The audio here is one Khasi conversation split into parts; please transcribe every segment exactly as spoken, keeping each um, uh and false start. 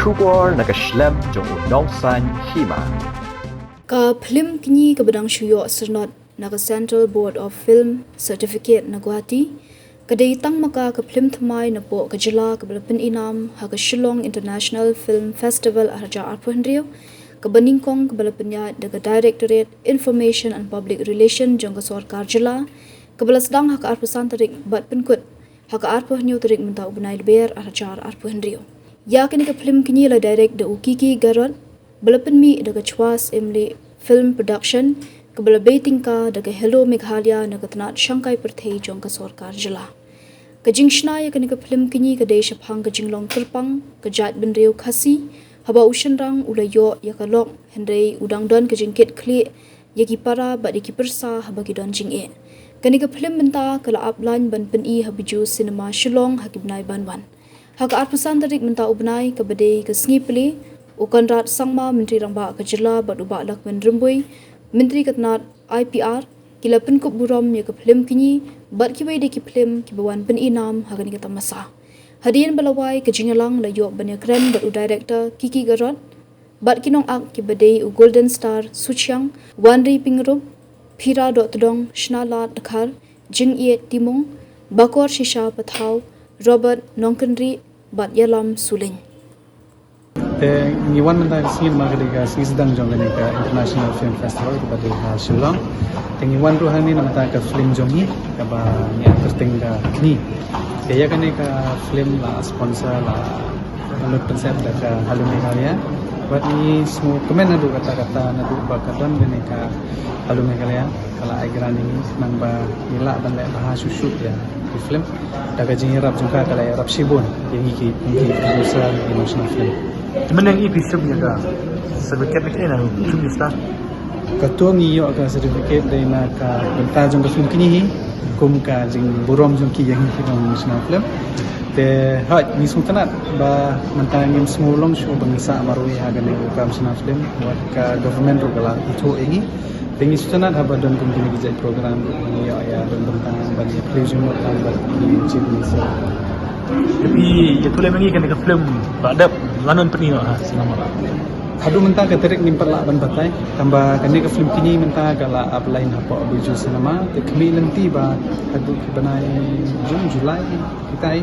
Khubor na ka shlem jong u Nongsaiñ Hima. Ka phlim kñi kaba dang shu ïoh syrnod na ka Central Board of Film Certificate na Guwahati ka dei tang ma ka ka phlim thymmai napoh ka jylla kaba la pynïnam ha ka Shillong International Film Festival ar hajar arphew hynriew, kaba nyngkong kaba la pynïaid da ka Directorate Information and Public Relation jong ka sorkar jylla, kaba la sdang ha ka arphew san tarik bad pynkut ha ka arphew hynñiew tarik mynta u bnai Lber ar hajar arphew hynriew. Ïa kane ka phlim kñi la direct da u Kiki Garot, ba la pynmih da ka Chwas Imli Film Production, kaba la bei tyngka da ka Hello Meghalaya na ka tnat shangkai pyrthei jong ka sorkar jylla. Ka jingshna ïa kane ka phlim kñi ka dei shaphang ka jinglong kyrpang ka jaitbynriew Khasi, haba u shynrang u la ïoh ïa ka lok hynrei u dang don ka jingkit khlieh ïa ki para bad ïa ki pyrsa haba ki don jingeh. Kane ka phlim mynta ka la ap line ban pyni ha Bijou Cinema Shillong ha ki bnai ban wan. Ha ka arphew san tarik mynta u bnai, kaba dei ka sngi plie, u Conrad Sangma, Myntri Rangbah ka jylla, bad u Bah Lahkmen Rymbui, Myntri ka tnat I P R, ki la pynkup burom ïa ka phlim kñi bad kiwei de ki phlim kiba wan pynïnam ha kane ka tamasa. Hadien ba la wai, ka jingïalang la ïoh ban ïakren bad u Director Kiki Garot bad ki nongakt kiba dei u Golden Star Suchiang, Wanri Pyngrope, Phira Dohtdong, Shnalad Dkhar, Jingïeit Timung, Bakor Shisha Pathaw, Robert Nongkynrih bad Ïalam Suliñ. Te ngi wan mynta ka sngi namar ka dei ka sngi sdang jong kane ka International Film Festival kaba dei ha Shillong. Te ngi wan ruh hangne namar ka film jong ngi kaba ngi kyrteng ka Kñi. Te ïa kane ka film la sponsor, la lut concept da ka Hello Meghalaya. Bad ngi sngewkmen naduh katta katta naduh ba ka don kane ka Hello Meghalaya ka la ai grant ïa ngi, nang ba ngi lah ban leh bha shuh shuh ïa ki film. Da ka jingïarap jong ka ka la ïarap shibun ïa ngi ki, ngi ki producer ngi ki national film. Mynne ngi phi shim ïa ka certificate ne, na film lista? Kato ngi ïoh ka certificate dei na ka bynta jong ka film Kñi hi, kum ka jingburom jong ki ïa ngi ki national film. Te hooid, ngi sngewtynnat ba mynta ngim sngewlong shuh ba ngin sah marwei ha kane ka national film, wat ka government ruh ka la ithuh ïa ngi. Te ngi sngewtynnat haba don kum kine ki jait program, ngi ïoh ïa don bynta ban ïa plie jingmut lang bad ki Chief Minister. Te phi ïathuh lem ïa ngi, kane ka film ba dep lano pynïoh ha cinema? Haduh mynta ka tarik ngim pat lah ban batai, tangba kane ka film Kñi mynta ka la ap line hapoh Bijou Cinema, te khmih lynti ba haduh ki bnai June, July, kitai,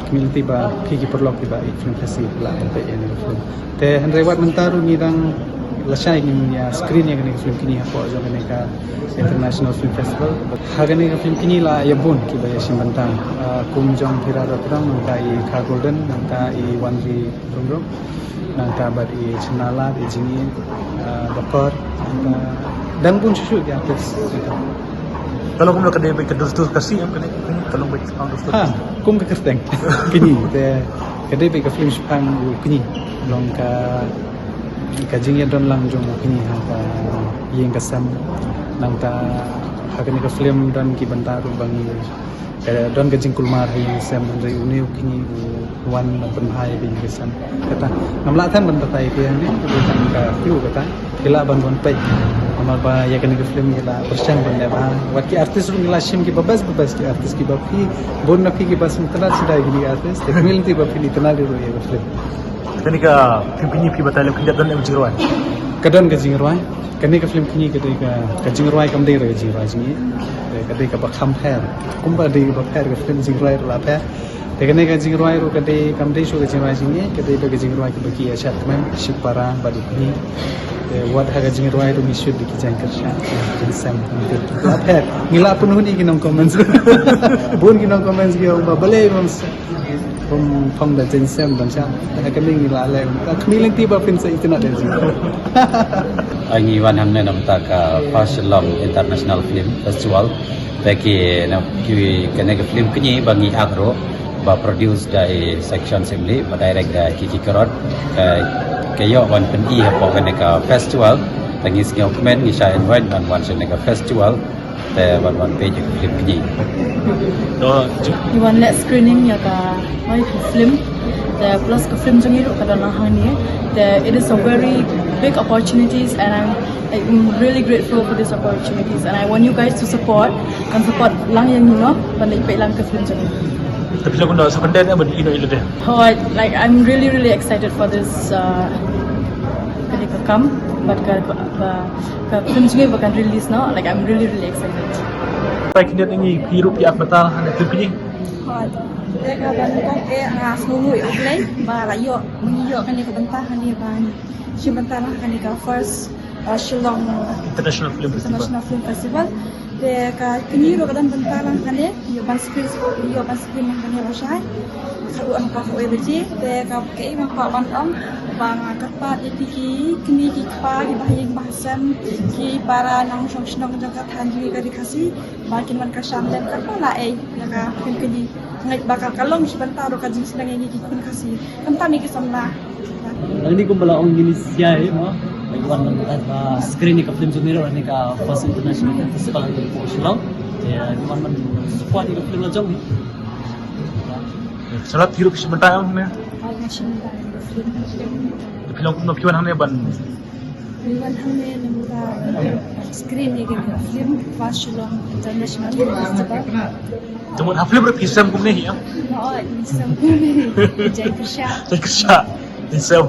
khmih lynti ba phi ki paralok kiba ïeit film Khasi lah ban peit ïa kane ka film. Te hynrei wat mynta ruh ngi dang lashai ngin ïa screen ïa kane ka film Kñi hapoh jong kane ka International Film Festival. Ha kane ka film Kñi la ïa bun kiba ïashim bynta. Ah, kum jong Phira Dohtdong, nangta i Kha Golden, nangta i Wanri Pyngrope, nangta bad i Shnalad, i Jingïeit, ah, Bakor, nangta dang bun shuh shuh ki artist. Ka long kumno, ka dei beit ka dustur Khasi em kane, ka long beit shaphang dustur? Ha, kum ka kyrteng Kñi, te ka dei beit ka film shaphang u kñi. Long ka, ka jingïadon lang jong u kñi ha ka ïing ka sem. Nangta ha kane ka film don ki bynta ruh ba ngi, eh, don ka jingkulmar ha ïing ka sem, hynrei une u kñi u wan ban pynbha ïa ka ïing ka sem. Kata ngam lah than ban batai ïa phi hangne, ka dei tang ka clue kata. Phi lah ban wan peit. Namar ba ïa kane ka film ngi la pyrshang ban leh bha. Wat ki artist ruh ngi la shim kiba best, ba best ki artist kiba phi, bun na phi kiba sngewtynnat shuh da ïa kine ki artist. Te khmih lynti ba phin ïatylli ruh ïa ka film. Kane ka film Kñi phi batai lem, ka don em jingrwai? Ka don ka jingrwai. Kane ka film Kñi ka dei ka, ka jingrwai kam dei ruh ka jingrwai jong ngi. Ka dei kaba kham pher. Kumba dei kaba pher ka film, jingrwai ruh la pher. Te kane ka jingrwai ruh ka dei, kam dei shuh ka jingrwai jong ngi, ka dei ka jingrwai kaba ki ïa shad kmen, shipara bad u kñi. Te wat ha ka jingrwai ruh ngi shoot da ki jaiñkyrshah, jaiñsem, ngi la pynhun ïa ki nong comments. Bun ki nong comments ki ong ba balei bym, bym phong da jaiñsem ban shah. Ha kane ngi la leh, khmih lynti ba phin sa ïa kane da jaiñsem. Ngi wan hangne namar ka First Shillong International Film Festival. Te ki, na, ki, kane ka film Kñi ba ngi ak ruh, ba produce da i Section Assembly, ba direct da i Kiki Garot. Ka, ka ïoh ban pyni hapoh kane ka festival. Te ngi sngewkmen, ngi shah invite ban wan sha kane ka festival. Te ban wan peit ïa ka film Kñi. To, ngi wan leh screening ïa ka, ïa ka film. Te plus ka film jong ngi ruh ka don lang hangne. Te it is a very big opportunities and I'm, I'm really grateful for these opportunities and I want you guys to support and support lang ïa ngi, no, ban leit peit lang ka film jong ngi. Phi la kynduh sa content ne ban ïoh ïa lade? Oh, I, like, I'm really, really excited for this, uh, kane ka kam, but ka, ka, ka film jong ngi ba kan release noh, like, I'm really, really excited. Phi khyndiat ngi phi ruh phi ap bynta ha kane ka film kine. Hooid. Te ka ban kong e nga sngewnguh ïa U Blei ba la ïoh, ngi ïoh kane ka bynta hangne ban shim bynta lang kane ka first, uh, Shillong International Film Festival. International Film Festival. Te ka kane ruh ka don bynta lang kane, ïoh ban screen, ïoh ban screen lang kane ba shai. Ka ruh hangta ka wei baje, te ka kaei nga kwah ban ong ba nga kyrpad ïa phi ki kmie ki kpa, ki bahaïing bahasem, ki para nongshong shnong jong ka thaiñ jong ngi ka Ri Khasi, ba kin wan kyrshan lem kyrpad la ei ïa ka film kane. Ngeit ba ka, ka long shi bynta ruh ka jingsneng ïa ngi ki khun Khasi. Khamtam ïa ki samla. Nangne kumba la ong ngi ni sia hi mo. Ngi wan ban, eh, screen ïa ka film jong ngi ruh ha kane ka First International Film Festival ha Shillong. Te, eh, ngi wan ban support ïa ka film la jong ngi. Sa la phi ruh phi shim bynta ïa hangne? Phi long kumno phi wan hangne ban? Phi wan hangne namar ba screen ïa ka film First Shillong International Film Festival. Te mut ha film ruh phi sem kumne hi em? Hooid, phi sem kumne hi. Jaiñ kyrshah. Jaiñ kyrshah. Phi sem.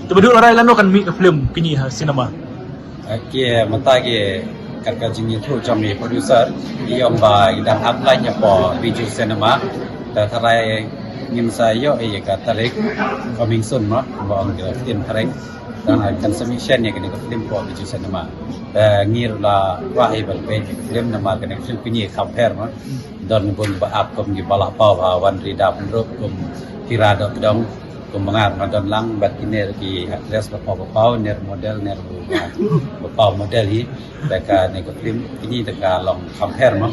Te ba dei la rai lano kan mih ka film kine ha cinema? Ki mynta ki kat ka jingïathuh jong i producer, i ong ba i dang ap line ïa pdeng Bijou Cinema. Te tharai ngim sa ïoh ïa ka tarik coming soon mo, ba ong ka tin tarik. Dang ai kan submission ïa kane ka film pdeng Bijou Cinema. Te ngi ruh la kwah ïa ban peit ïa ka film namar kane ka film kine kham pher mo. Don bun ba ap kum ki ba la paw ha wan ri dap ruh kum Hira Doh Pdong. Kum ba nga nga don lang bad kine ki actress ba paw ba paw, ner model, ner ba, ba paw model hi. Te kane ka film kine te ka long kham pher mo.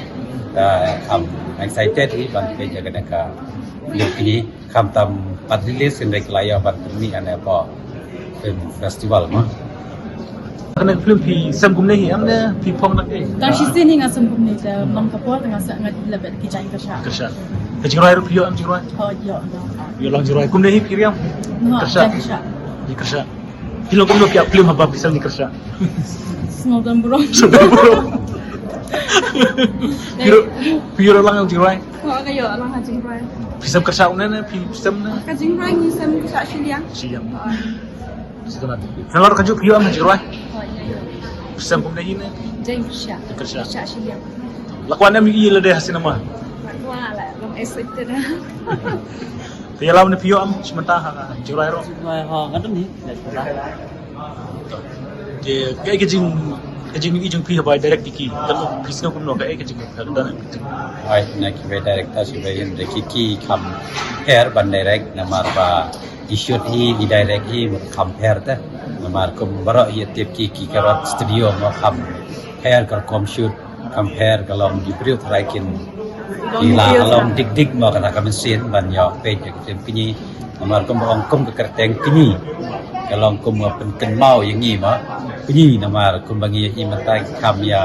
Te kham excited hi ban peit ïa kane ka film kine. Khamtam pat release hynrei ka la ïoh ban pynmih ha kane ka film festival mo. Kane ka film phi sem kumne hi em ne phi phong na ke? Tang shisien hi nga sem kumne te man ka por te nga sa nga la bet ki jaiñ kyrshah. Kyrshah. Ka jingrwai ruh phi ïoh em jingrwai? Hooid, ïoh. Ïoh long jingrwai. Kumne hi phi riam? Nga kyrshah. Jaiñ kyrshah. Jaiñ kyrshah. Phi long kumno phi ap film haba phi sem jaiñ kyrshah? Sngewdon burom. Sngewdon burom. Phi ruh, phi ïoh lang jingrwai? Nga ka ïoh lang ha jingrwai. Phi sem kyrshah kumne ne phi sem ne? Ka jingrwai ngi sem kyrshah shiliang. Shiliang. Sngewdon. Nalor kajuh phi ïoh em ha jingrwai? Hooid, ïa ïoh. Phi sem kumne hi ne? Jaiñ kyrshah. Jaiñ kyrshah. Kyrshah shiliang. La kwah ne em ïa lade ha cinema? La kwah, la long excited. Te ïa la ne phi ïoh em shi mynta ha jingrwai ruh? Jingrwai ha nga don hi. Te kaei ka jing, ka jingmih jong phi haba direct ïa ki? Te phi sngew kumno, kaei ka jing, ka don em? Ai, na kiwei director kiwei hynrei ki ki kham pher ban direct namar ba i shoot hi, i direct hi mut kham pher te. Namar kum baroh ïa tip ki, ki ka rot studio mo kham pher ka rukom shoot. Kham pher ka long ki briew tharai kin ki la long dik dik mo kata ka mynsiem ban ïoh peit ïa ka film kine. Namar kum ba ong kum ka kyrteng kine ka long kum ka pynkynmaw ïa ngi mo. Kine namar kum ba ngi ïa i mynta ki kham ïa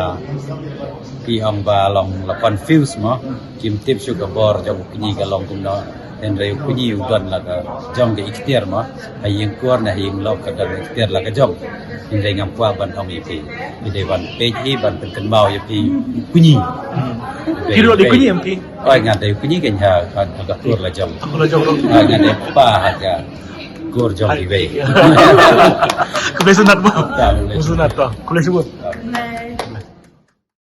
ki ong ba long la confuse mo. Kim tip shuh ka bor jong kine ka long kumno. Hynrei u kñi u don la ka jong ka ikhtiar mo. Ha ïing kur ne ha ïing lok ka don ikhtiar la ka jong. Hynrei ngam kwah ban ong ïa phi. Phi dei ban peit hi ban pynkynmaw ïa phi u kñi. Phi ruh dei kñi em phi? Oi nga dei u kñi kein ha ka kur la jong. Kur la jong ruh. Nga dei pa ha ka kur jong kiwei. Khublei shibun mo. Khublei shibun.